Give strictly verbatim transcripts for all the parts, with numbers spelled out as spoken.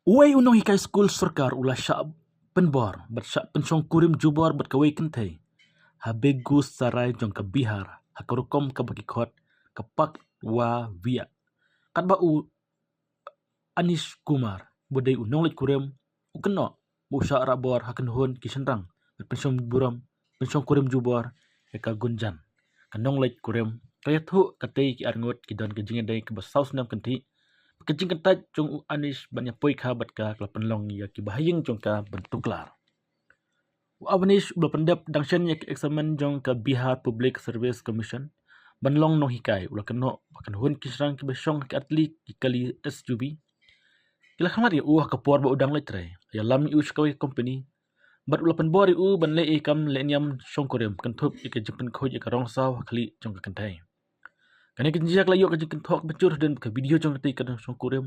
Uwei u nonghikai skul sorkar u la shah pynbor bad shah pynshongkurim jubor bad kawei kynthei ha Begusarai jong ka Bihar ha ka rukom kaba ki khot ka Pakwa Via. Katba u Anish Kumar, ba dei u nongleit kurim, u kynnoh ba u shah rah bor ha kynhun ki shynrang bad pynshong burom, pynshongkurim jubor ïa ka Gunjan, ka nongleit kurim. Ka ïathuh katei ki arngut ki don ka jingïadei kaba saw snem kynthih. Ka jingkyntait jong u Anish ban ïa poi kha bad ka, ka la pynlong ïa kiba ha ïing jong ka ban tuklar. U Avnish u la pyndep dang shen ïa ka eksamin jong ka Bihar Public Service Commission ban long nonghikai. U la kynnoh ba ka kynhun ki shynrang kiba shong ha ki artylli ki kali S U V ki la khyllad ïa u ha ka por ba u dang leit trei, ïalam ïa u sha kawei ka kompani bad u la pynbor ïa u ban leh ïa ka kam leh niam shongkurim kynthup ïa ka jingpynkhuid ïa ka rong saw ha khlieh jong ka kynthei. Kane ka jingjia ka la ïoh ka jingkynthoh kaba jur hadien ba ka video jong katei ka nongshongkurim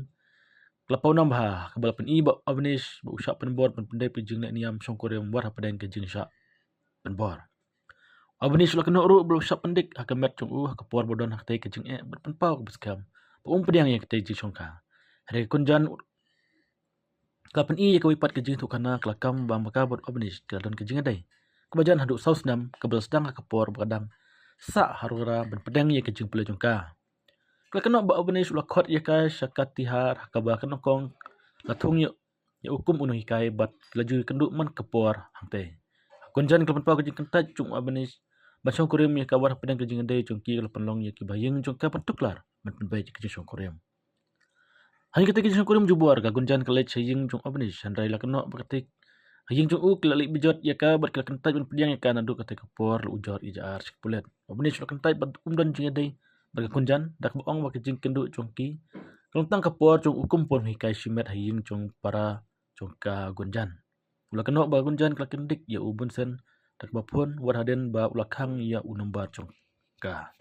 ka la pawnam bha, kaba la pyni ba u Avnish ba u shah pynbor ban pyndep ïa ka jingleh niam shongkurim wat hapdeng ka jingshah pynbor. U Avnish u la kynnoh ruh ba u shah pyndik ha ka met jong u ha ka por ba u don ha katei ka jingeh bad pynpaw kaba skhem ba um pdiang ïa katei ka jingshongkha. Hynrei ka Gunjan ka la pyni ïa kawei pat ka jingïathuhkhana, ka la kam ba ma ka bad u Avnish ka la don ka jingïadei kaba jan haduh saw snem, kaba la sdang ha ka por ba ka dang sah ha Rora ban pdiang ïa ka jingpule jong ka. Ka la kynnoh ba u Avnish u la khot ïa ka sha Katihar ha kaba ka nyngkong la thung ïa, ïa u kum u nonghikai bad ki la ju ïakynduh man ka por hangtei. Ka Gunjan ka la pynpaw ka jingkyntait jong u Avnish ban shongkurim ïa ka wat hapdeng ka jingïadei jong ki, ka la pynlong ïa kiba ha ïing jong ka ban tuklar ban pynbeit ïa ka jingshongkurim. Hadien katei ka jingshongkurim jubor, ka Gunjan ka leit sha ïing jong u Avnish, hynrei la kynnoh ba katei ha ïing jong u ki la leit bejot ïa ka bad ki la kyntait ban pdiang ïa ka, naduh katei ka por la ujor ïa ja ar sha ki pulit. U Avnish u la kyntait ba um don jingïadei bad ka Gunjan da kaba ong ba ka jingïakynduh jong ki ka long tang ka por jong u kum u nonghikai shimet ha ïing jong para jong ka Gunjan. U la kynnoh ba ka Gunjan ka la kyndik ïa u bunsien da kaba phone wat hadien ba u la khang ïa u number jong ka.